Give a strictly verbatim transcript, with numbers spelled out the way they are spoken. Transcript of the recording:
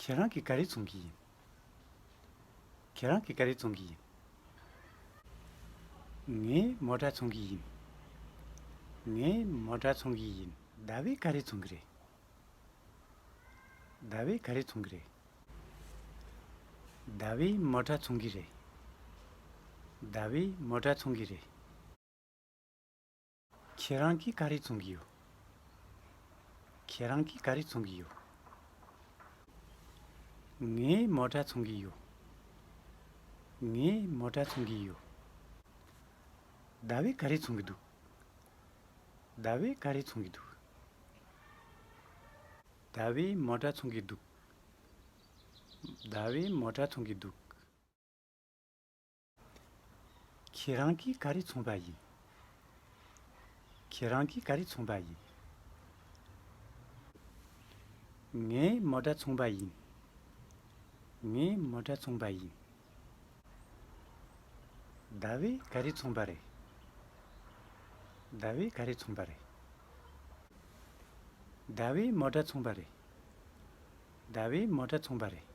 ཁྱེད་རང་གིས་ག་རེ་འཚོང་གི་ཡིན། ཁྱེད་རང་གིས་ག་རེ་འཚོང་གི་ཡིན། ངས་མོ་ཊ་འཚོང་གི་ཡིན། ངས་མོ་ཊ་འཚོང་གི་ཡིན། ཟླ་བས་ག་རེ་འཚོང་གི་རེད། ཟླ་བས་ག་རེ་འཚོང་གི་རེད། ཟླ་བས་མོ་ཊ་འཚོང་གི་རེད། ཟླ་བས་མོ་ཊ་འཚོང་གི་རེད། ཁྱེད་རང་གིས་ག་རེ་འཚོང་གི་ཡོད། ཁྱེད་རང་གིས་ག་རེ་འཚོང་གི་ཡོད། ངས་མོ་ཊ་འཚོང་གི་ཡོད། ངས་མོ་ཊ་འཚོང་གི་ཡོད། ཟླ་བས་ག་རེ་འཚོང་གི་འདུག་ཟླ་བས་ག་རེ་འཚོང་གི་འདུག་ཟླ་བས་མོ་ཊ་འཚོང་གི་འདུག་ཟླ་བས་མོ་ཊ་འཚོང་གི་འདུག་ཁྱེད་རང་གིས་ག་རེ་འཚོང་པ་ཡིན། ཁྱེད་རང་གིས་ག་རེ་འཚོང་པ་ཡིན། ངས་མོ་ཊ་འཚོང་པ་ཡིན། ངས་མོ་ཊ་འཚོང་པ་ཡིན། ཟླ་བས་ག་རེ་འཚོང་པ་རེད། ཟླ་བས་ག་རེ་འཚོང་པ་རེད། ཟླ་བས་མོ་ཊ་འཚོང་པ་རེད། ཟླ་བས་མོ་ཊ་འཚོང་པ་རེད།